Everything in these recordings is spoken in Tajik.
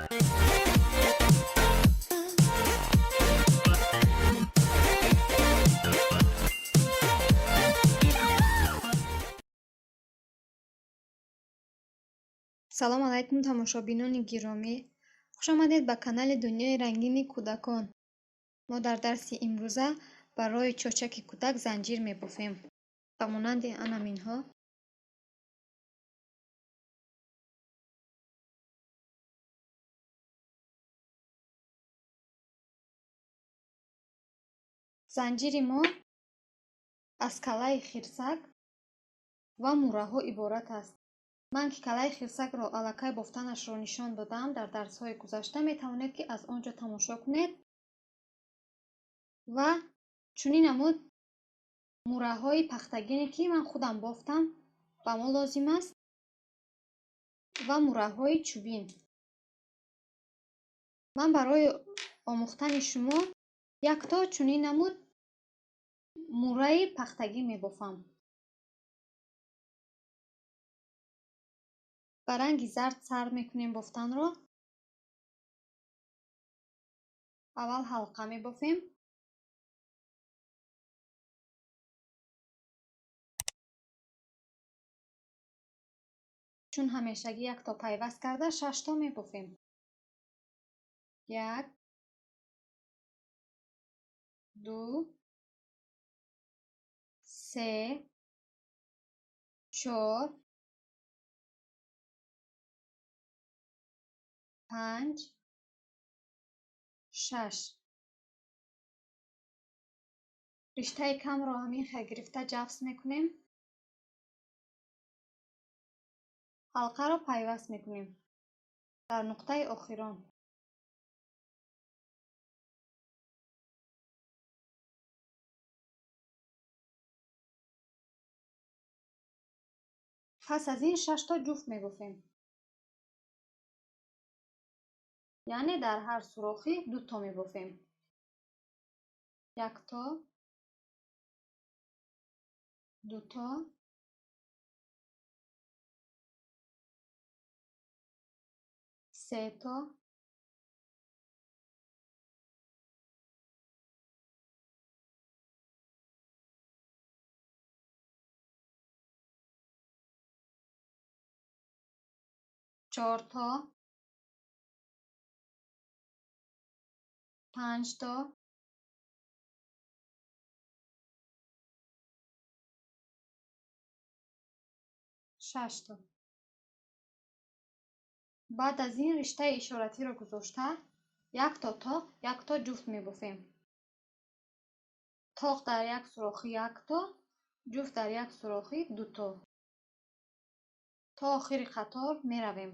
Салом алайкум, тамошобинони гиромӣ! Хушомадед ба канали Дунёи рангини кӯдакон. Мо дар дарси имрӯза барои чочаки кӯдак занҷир мебофем, ба монанди анаминҳо. Занҷири мо аз каллаи хирсак ва мурраҳо иборат аст. Ман ки каллаи хирсакро аллакай бофтанашро нишон додам дар дарсҳои гузашта, метавонед ки аз он ҷо тамошо кунед. Ва чунин намуд мурраҳои пахтагине ки ман худам бофтам ба мо лозим аст ва мурраҳои чӯбин. Ман барои омӯхтани шумо якто чунин намуд мурраи пахтагин мебофам. Ба ранги зард сар мекунем бофтанро. Аввал ҳалқа мебофем. Чун ҳамешагӣ якто пайваст карда шашто мебофем. Як, ду, се, чор, панҷ, шаш. Риштаи камро ҳамин хел гирифта ҷафс мекунем. Ҳалқаро пайваст мекунем дар нуқтаи охирон. Пас аз ин шашто ҷуфт мебофем. Яъне дар ҳар сурохӣ дуто мебофем. Якто, дуто, сето, чорто, панҷто, шашто. Баъд аз ин риштаи ишоратиро гузошта якто тоқ, якто ҷуфт мебофем. Тоқ дар як сурохӣ якто, ҷуфт дар як сурохӣ дуто. То охири қатор меравем.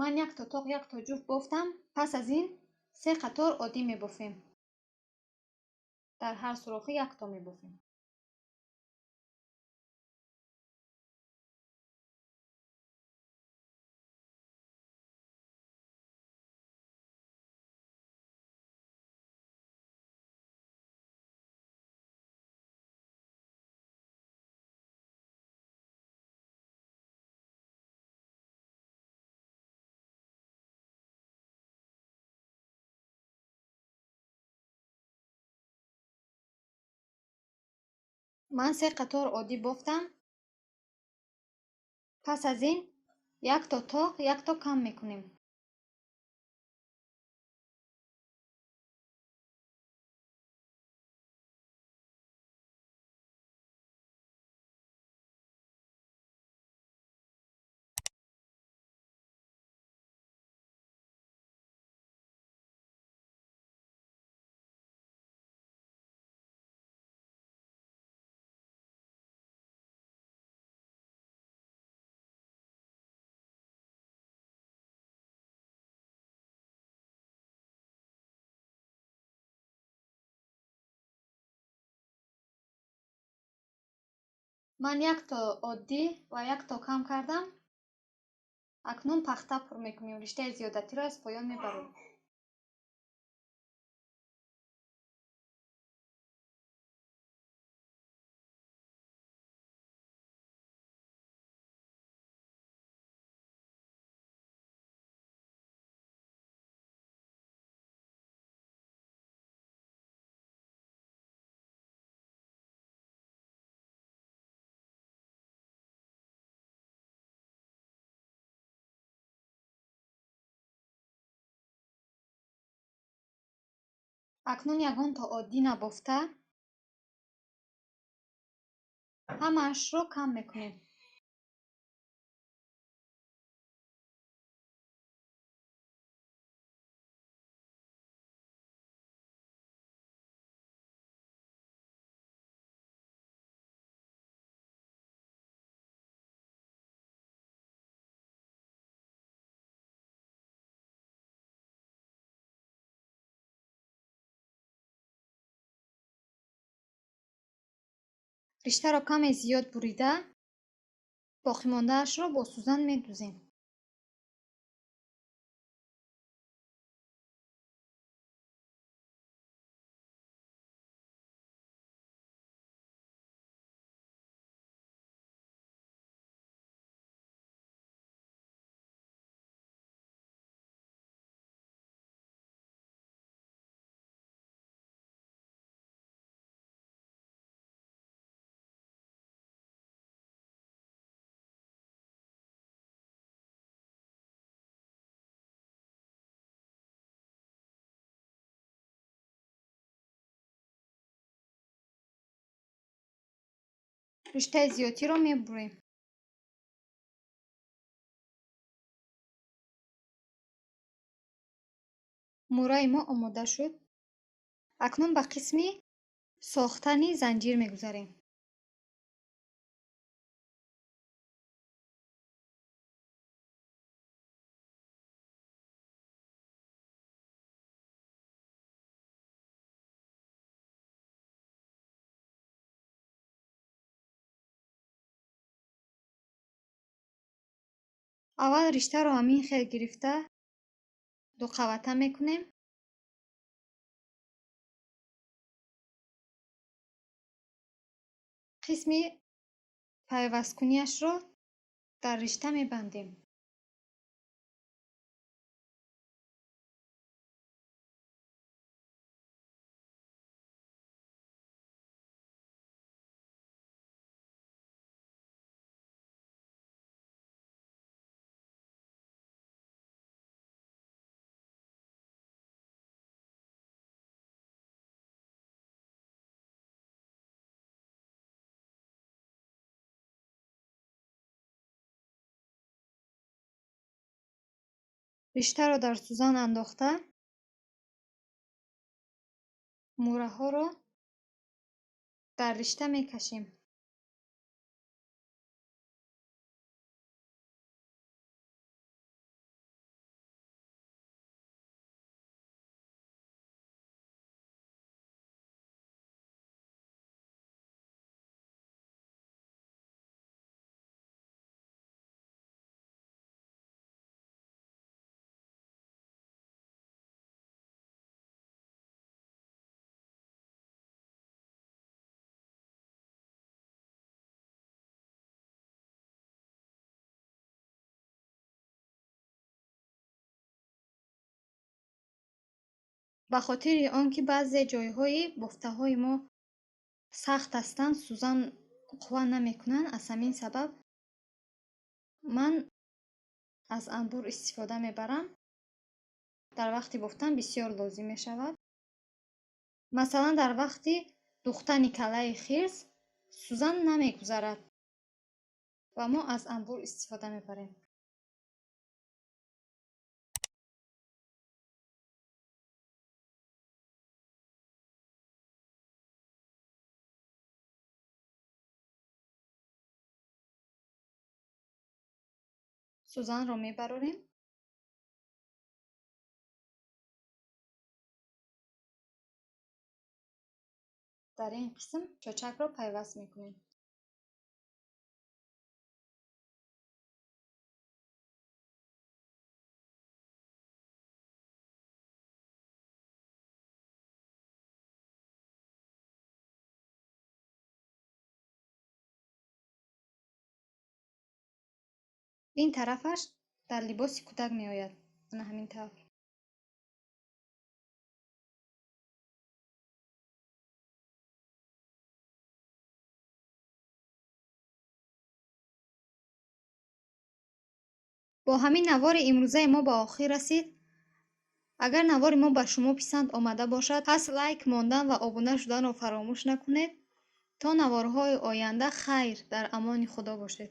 Ман якто тоқ, якто ҷуфт бофтам. Пас аз ин се қатор оддӣ мебофем. Дар ҳар сурохӣ якто мебофем. Ман се қатор оддӣ бофтам. Пас аз ин якто тоқ, якто кам мекунем. Ман якто оддӣ ва якто кам кардам. Акнун пахта пур мекунем. Риштаи зиёдатиро аз поён мебарем. Акнун ягон то оддӣ набофта ҳамаашро кам мекунем. Риштаро каме зиёд бурида, боқимондаашро бо сӯзан медӯзем. Риштаи зиёдтиро мебурем. Мӯраи мо омода шуд. Акнун ба қисми сохтани занҷир мегузарем. Аввал риштаро ҳамин хел гирифта дуқавата мекунем. Қисми пайвасткунияшро дар ришта мебандем. Риштаро дар сӯзан андохта мӯраҳоро дар ришта мекашем. Ба хотири он ки баъзе ҷойҳои бофтаҳои мо сахт ҳастанд, сӯзан қувва намекунанд, аз ҳамин сабаб ман аз анбур истифода мебарам. Дар вақти бофтан бисёр лозим мешавад. Масалан, дар вақти духтани каллаи хирс сӯзан намегузарад ва мо аз анбур истифода мебарем. Сӯзанро мебарорем. Дар ин қисм чочакро пайваст мекунем. Ин тарафаш дар либоси кӯдак меояд. Ана ҳамин тавр. Бо ҳамин навори имрӯзаи мо ба охир расид. Агар навори мо ба шумо писанд омада бошад, пас лайк мондан ва обуна шуданро фаромӯш накунед. То наворҳои оянда хайр, дар амони Худо бошед.